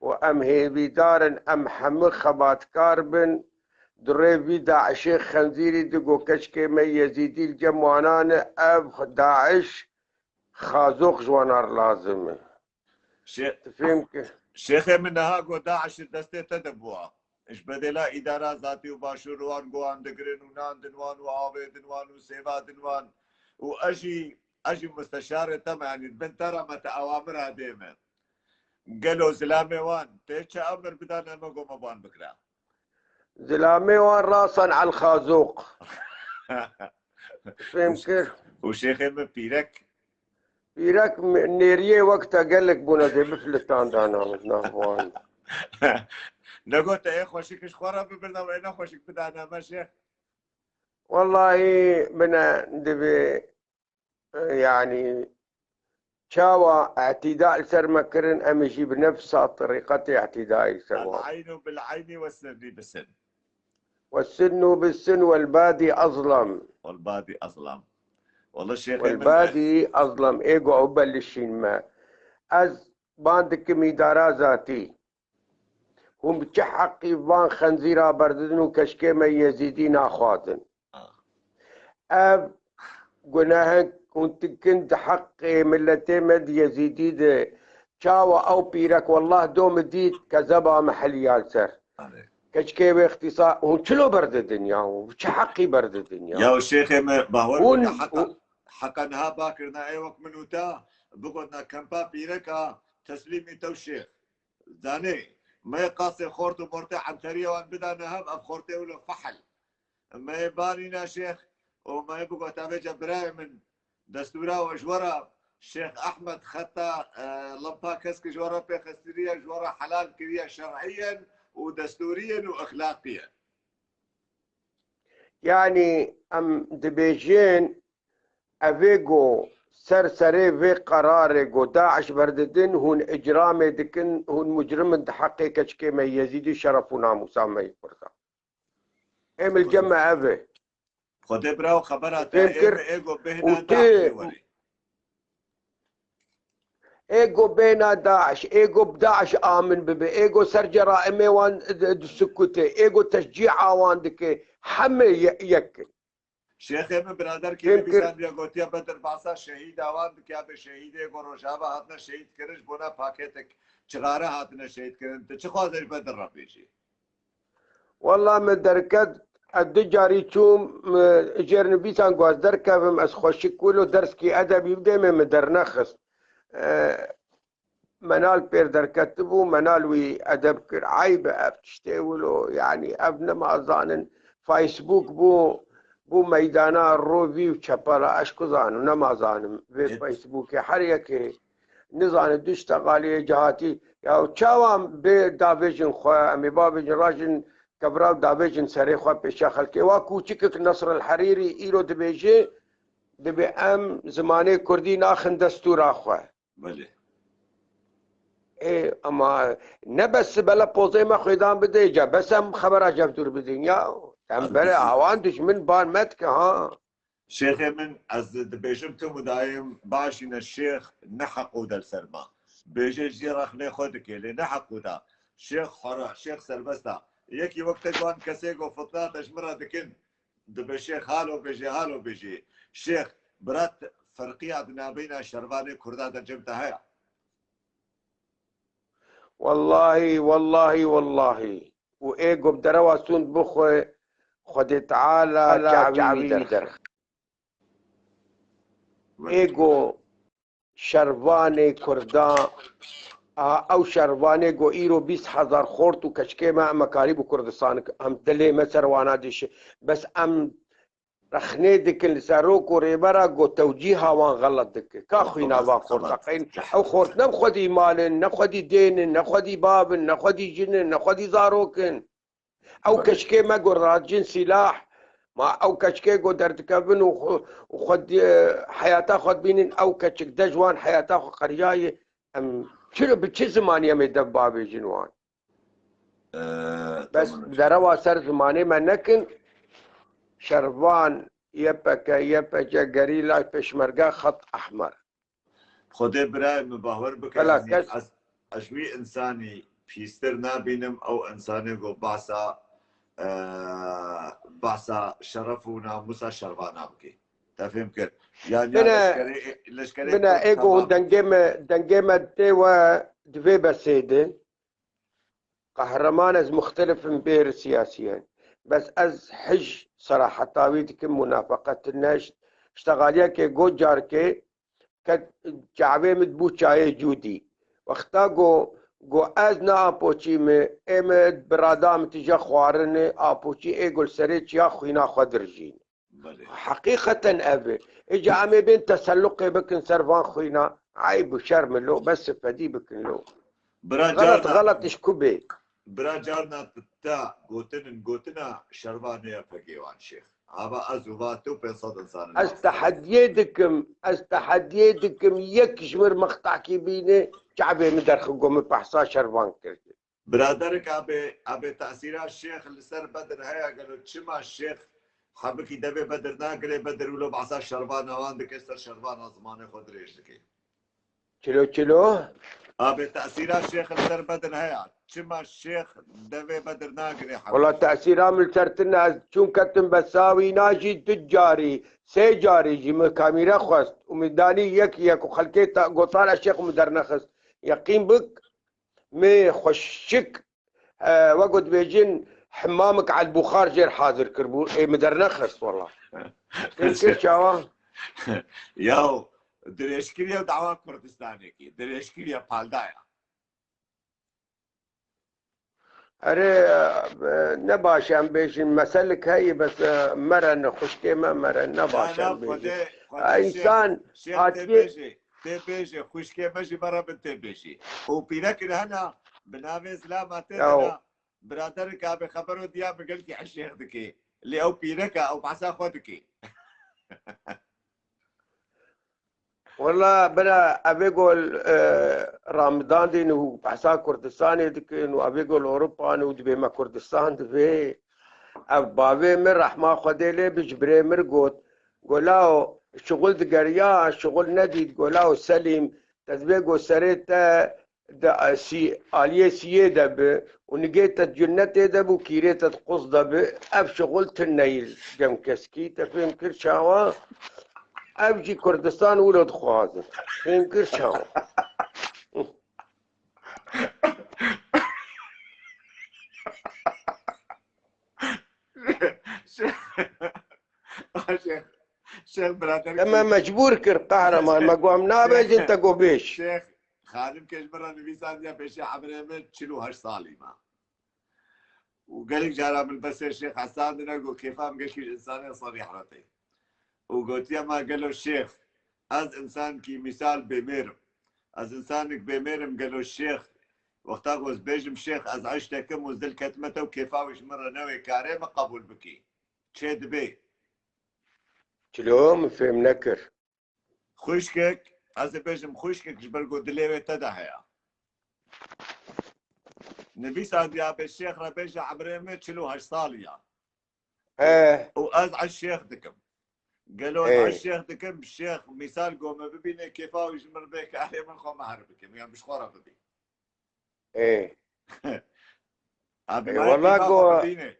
Û em hêvîdar in, em hemî xebatkar bin. Di rê vî DAIŞê xenzîrî de go keçkê me Yezîdî li cem wana ne, ev DAIŞ xazox ji wana re lazim e. Şê-, Tu fêm kir? Şêxê min niha got, DAIŞ li destê te de bûa. Ji bedêla îdara zatî û başûr wan guhan digirin û nan din wan û avê din wan û sêva din wan. Û ez jî, ez jî musteşarê te me, yanî bin te re me te awamira dê me. Gelo zilamê wan tê çi emir bidane me, go me ban bikira? Zilamê wan rasan el xazoq. Fêm kir? Û şêxê min pîrek. Pîrek mi-, nêriyê wek te gelek bûne dê biflitandana nav wan. Negot te ê xweşik ji xwe re bibirne û ê nexweşik bidane me şêx. Wellahî bine divê, e, yanî çawa îtîda li ser me kirin, em ê jî bi nefsa terîqetê îtîdayê li ser wan. Al-eynu bil-eyni ve sinni bi sin. Ve sinnu bi sin wel badî azlam. Wel badî azlam. Wele şêxê Wel min badî azlam. Ê go ew belişîn me. Ez ban dikim îdara zatî. Hûn bi çi heqî van xenzîra berdidin û keşkê me Yezîdî naxwazin? Ah. Ev gunehek hûn dikin di heqê miletê me di Yezîdî de. Çawa ew pîrek, wellah do min dît kezeba me heliya li ser. Erê. Keçikê wê ixtîsa, hûn çilo berdidin ya? Hûn bi çi heqî berdidin ya? Ya şêxê me bahwer Hûn, bike, heqa, hûn heqa niha bakirina ê wek min û te, bigotina kempa pîreka teslîmî tew şêx. Zanê, me qasê xort û mortê enteriyê wan bidane hev, ev xortê wilo fehel. Me yê banîna şêx û me yê bigota vêca birayê min, destûra we ji we re Şêx Ehmed xeta, e, limpa kesk ji we re pê xistiriye, ji we re helal kiriye şer'iyen û destûriyen û exlaqiyen. Yanî em dibêjin, evê ku ser serê vê qerarê ku DAIŞ berdidin, hûn icramê dikin, hûn micrim in di heqê keçikê me Yezîdî, şeref û namûsa me yê Kurdan. Ê milcem me ev e. Xwedê biraw xebera te Fêm ê kir? Ê ku û bêhna tu DAIŞê werê. Ê ku bêhna DAIŞ, ê ku DAIŞ amin bibe, ê ku ser ceraîmê wan di, di sukute, ê ku teşcî'a wan dike, hemê ye-, yek in. Şêxê min biraderkî Fêm min kir? Bîzandiya gotiye Bedir bahsa şehîda wan dike, be şehîdê ku Rojava hatine şehîd kirin, ji bona paketek çixare hatine şehîd kirin. Tu çi xwazê ji Bedir re bêjî? Walla min derket, ez du carî çûm, e, jêrnivîsan ku ez derkevim, ez xweşik wilo derskî edebî bidême, min dernexist. E, Menal pêr derketibû, Menal wî edeb kir. Eyb e ev tiştê wilo, yanî ev nema zanin. Facebook bû, bû meydana rovî û çepela, ez ku zanim, nema zanim. Vê Ê- Facebookê her yekê nizane du ştegaliyê cihatî. Ya çawa bê davêjin xwe, em ê bavêjin rajin kevra û davêjin serê xwe pêşiya xelkê. Wa kûçikek Nasr el Herîrî îro dibêje, dibê em zimanê kurdî naxin destûra xwe. Belê. Ê, ama ne bes bela pozê me xwêdan bide, ca bes em xebera cev dûr bidin ya. Em Em bere dizî- awan dijmin ban me dike ha. Şêxê min, ez dibêjim tu mudayim başîne şêx ne heqû der ser ma. Bêje jî rexnê xwe dike, lê ne heqû da. Şêx xora, şêx serbest a. Yekî wek te wan kesê ku fitna te ji min re dikin, dibe şêx halo bêje, halo bêje. Şêx, birat ferqiya di nabeyna şervanê kurda de cem te heye? Wellahî, wellahî, wellahî. Û ê ku bi derewa sûnd bixwe, Xwedê Teala çavî wî derxe. Ê ku şervanê kurda, a, ew şervanê ku îro bîst hezar xort û keçikê me emekarî bi Kurdistan, em dilê me ser wana dişe. Bes em rexnê dikin li serok û rêbera ku tewcîha wan xelet dike. Ka xwîna van xorta qeyn? Ew xort ne bi xwedî mal in, ne xwedî dên in, ne xwedî bav in, ne xwedî jin in, ne xwedî zarok in. Ew keçikê me ku radicin sîlah, ma ew keçikê ku derdikevin û xwe, û xwe di, heyata xwe dibînin, ew keçik de ji wan heyata xwe qeriyaye, em çilo bi çi zimanî em ê dev bavêjin wan? Ee, Bes tamam. Derewa ser zimanê me nekin, şervan, Y P G, Y P G, gerîla, pêşmerge, xet ehmer. Xwedê birayê min bawer bike, Bela ez, kes- ez, ez wî insanî pîstir nabînim, ew insanê ku behsa, e, behsa şeref û namûsa şervana bike. Te fêm kir? Yanî ya Bine, leşkerê, leşkerê bine, Kurd ê ku hûn tamam. Dengê me, dengê me tê we di vê besê de. Qehreman ez muxtelif im bêr siyasî ye. Bes ez hij seraheta wî dikim, munafeqet ne. Ştegaliyekê got carkê ke çavê min bû çayê cûdî. Wexta go, go ez ne apoçî me, ê me bi rada min tije xwarine, apoçî ê go li serê çiya xwîna xwe dirijîne. Belê. Heqîqeten ev e. Îca em ê bên teselluqê bikin ser van xwîna. Eyb û şerm e lo, bes fedî bikin lo. Bira Xelet, carna, xelet iş ku bê. Bira carna te gotin in, gotina şervanê ya pegê wan şêx. Ava ez û va tu pênc sed insan in Ez nas tehediyê dikim, ez tehediyê dikim, yek ji mir mextakî bîne, çavê min derxi ku min behsa şervan kir. Biraderik, abê, abê tesîra şêx li ser Bedir heye gelo? Çima şêx hebikî devê Bedir nagirê, Bedir wilo behsa şervana wan dike, ser şervana zimanê xwe dirêj dike? Çilo, çilo? Abê tesîra şêx li ser Bedir heye? Çima şêx devê Bedir nagirê hebikî? Wela tesîra min li ser tune, ez çûn ketim besa wîna jî du carî, sê carî jî min kamîre xwest û min danî yek yek û xelkê ta-, gotan ez şêx min dernexist. Yeqîn bik, Mê xweşik, e, wek ku dibêjin, himamik elbuxar jêr hazir kiribû, ê min dernexist wela. Kir, kir çawa? Yaw, dirêjkiriye dawa Kurdistanekî, dirêjkiriye paldaya. Erê, e, ne baş em bêjin, meselik heye, bes, e, mere ne xwişkê me, mere ne baş em bêjin. E, însan hatiye Tê bêjê, xwişkê me jî me re bin tê bêjî. Û pîrekir hena, bi navê zilama tê Yaw. Dina, biraderek abê xebero diya bi gelkî eşêx dikê. Lê ew pîrek e, ew behsa xwe dike. Wela bira evê gol e, Ramidandîn û behsa Kurdistanê dikin û evê gol Ewropan û dibê me Kurdistan divê. Ev bavê min rehma Xwedê lê bi ji birê min got. Golawo şixul digeriya, şixul nedît. Golawo Selîm, te divê got serê te di, e, sî-, aliyê siyê de bi û nigê te di cinnetê de bi û kîrê te di quz de bi. Ev şixul tune yî cem keskî. Te fêm kir çawa? Ev jî Kurdistan wilo dixwazin. Fêm kir çawa? Şêx, Şêx birader. Te me mecbûr kir, qehreman. Me got em nabêjin, te got bêj. Şêx, xanim ke ji min re nivîsandiya pêşê emrê min çil û heşt salî me. Û gelek cara min besê Şêx hesandine, got kêfa min gelkî ji însanên serîh re tê. Û gotiye me, gelo Şêx, ez însankî mîsal bêmêr im. Ez însanik bêmêr im, gelo Şêx, wexta ku ez bêjim Şêx, ez eştekim û zil ketime te û kêfa wî ji min re newê, karê min qebûl bikî. Çê dibê. Çilo, min fêm nekir. Xwişkek, ez ê bêjim xwişkek ji ber ku dilê wê te de heye. Nivîsandiya be Şêx re bêje emrê min çil û heşt salî ya. He. Û ez eşq Şêx dikim. Gelo ez Ê. eşq Şêx dikim, Şêx mîsal ku me bibîne kêfa wî ji min re bê, karê min xwe mehr bikim, yan bi ji xwe re bibî. Ê. Abi Ê, me wela kêfa go- xwe bibîne.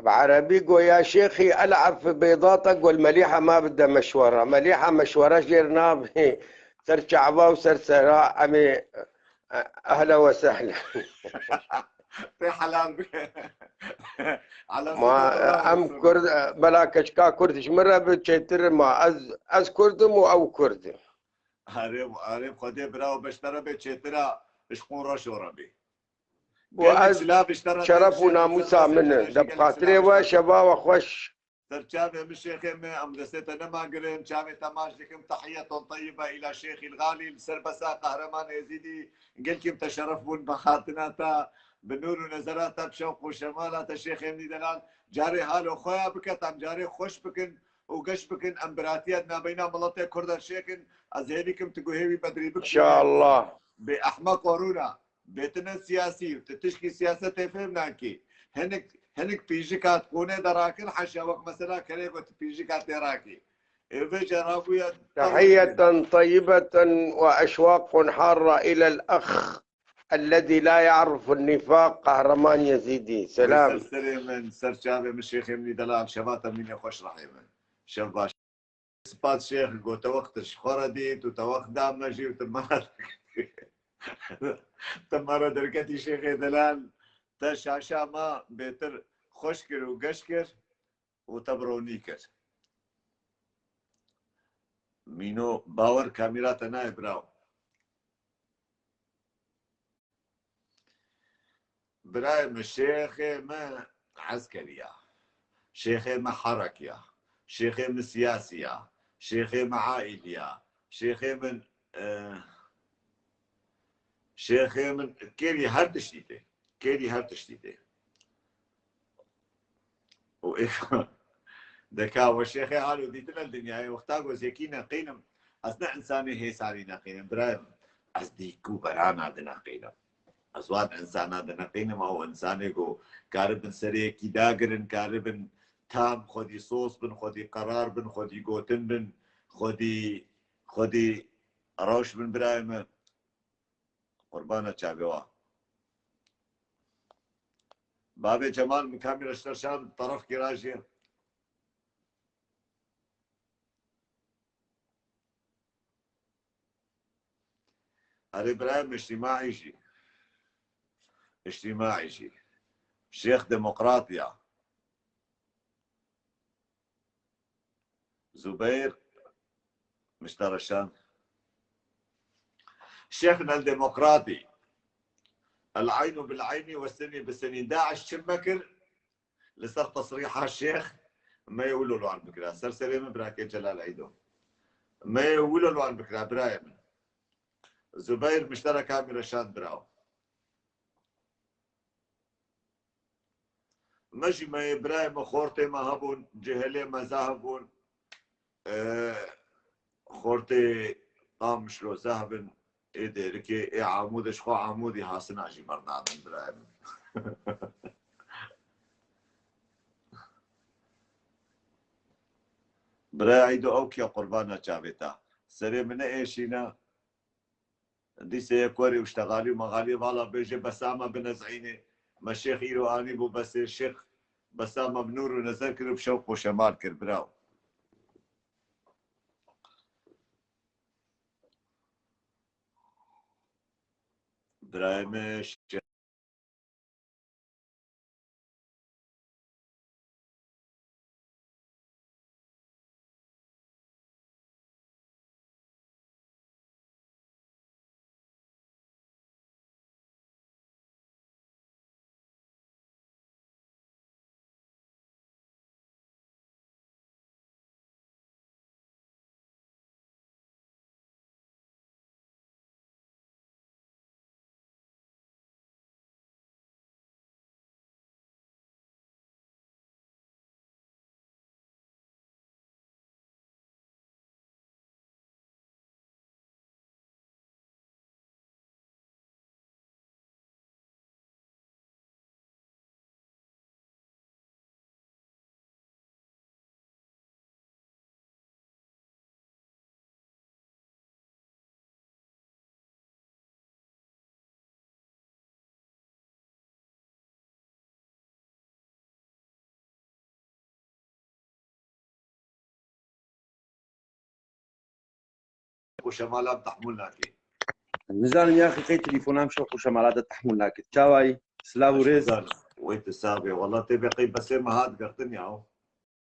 Bi erebî go ya şêxî el'ef bêdata gol melîha ma bide meşwera. Melîha meşwera jêr nabê. Ser çava û ser sera em ê ehla we sehla. Pê helal bike. Ma em Kurd, bela keçika Kurd ji min re bi çêtir ma. Ez, ez Kurd im û ew Kurd e. Herê, herê Xwedê bira û beştera bê çêtira ji qûn re şora bê. Û ez şeref û namûsa min e. De bi xatirê we şeva we xweş. Ser çavê min şêxê min, em destê te nemagirin, çavê te maç dikim, tehiyeton teyyibe îla şêxîl xalî, li ser besa qehreman Êzîdî, gelkî em teşeref bûn bi hatina te, bi nûr û nezera te, bi şewq û şemala te şêxê min delal, carê halo xwe ya bike, em carê xweş bikin û geş bikin, em biratiya di nabeyna miletê Kurda çêkin, ez hêvî kim tu guhê wî bedrî bikî. Înşallah. Bê ehmeq û rûna. Bêtine siyasî, tu tişkî siyasetê fêm nakî. Hinik, hinik pîjika di qûnê de rakin, heşa wek mesela kerê ku tu pîjika tê rakî. Ê vê cara bûye. تحية طيبة وأشواق حارة إلى الأخ الذي لا يعرف النفاق، قهرمان يزيدي. Selam. Ser serê min, ser çavê min, şêxê min delal, şeva te mîne xweş rehê min. Şev baş. Spas Şêx, got te wext ji xwe re dît û te wext da me jî û tu me re, tu me re derketî Şêxê delal, te şaşa me bêtir xweş kir û geş kir û te bi ronî kir. Mîno, bawer kamîra te nayê biraw. Birayê min, şêxê min eskerî ya. Şêxê min herekî ya. Şêxê min siyasî ya. Şêxê min aîlî ya. Şêxê min, e, şêxê min kêrî her tiştî tê. Kêrî her tiştî tê. û êka deka we şêxê halo dîtine li dinyayê, wexta ku ez yekî neqînim, ez ne însanê hêsanî neqînim, birayê min, ez dîk û berana dineqînim. Ez wan însana dineqînim, ew însanê ku karibin serê yekî dagirin, karibin tam xwedî sos bin, xwedî qerar bin, xwedî gotin bin, xwedî, xwedî rewş bin, birayê min. Qurbana çavê wa. Bavê Cemal min kamîra ji te şan, teref kira jî. Erê birayê min, îctîmaî jî. Îctîmaî jî. Şêx demokrat ya. Zubeyr, miştara şan. Şêxna demokratî. El eynu bil eyni ve senî bi senî. Daeş çi mekir? Li ser tesrîha şêx me yê wilo li wan bikira. Ser serê min birakê Celal Eydo. Me yê wilo li wan bikira, birayê min. Zubeyr, miştara kamîra şan, biraw. Me jî me yê birayê me xortê me hebûn, cihilê me zehf bûn. E, xortê Qamişlo zehf in, ê Dêrikê, ê Amûdê, ji xwe Amûdî hasina jî bernadin birayê min. Birayê Eydo ew kiya qurbana çavê te. Serê min neêşîne. Dîsê yek werê û ştexalî û mexalî vala bêje Besama bin Ezînê. Me şêx îro anî bû besê şêx Besama bi nûr û nezer kir û bi şewq û şemal kir biraw. Birayê me şêx Xweşemala em tehmûl nake. Nizanim ya xîqey telefona em şew xweşemala de tehmûl nake. Çawayî? Silav û rêz. Wê tu sax bê. Wala tê bê qey besê me hat girtin ya.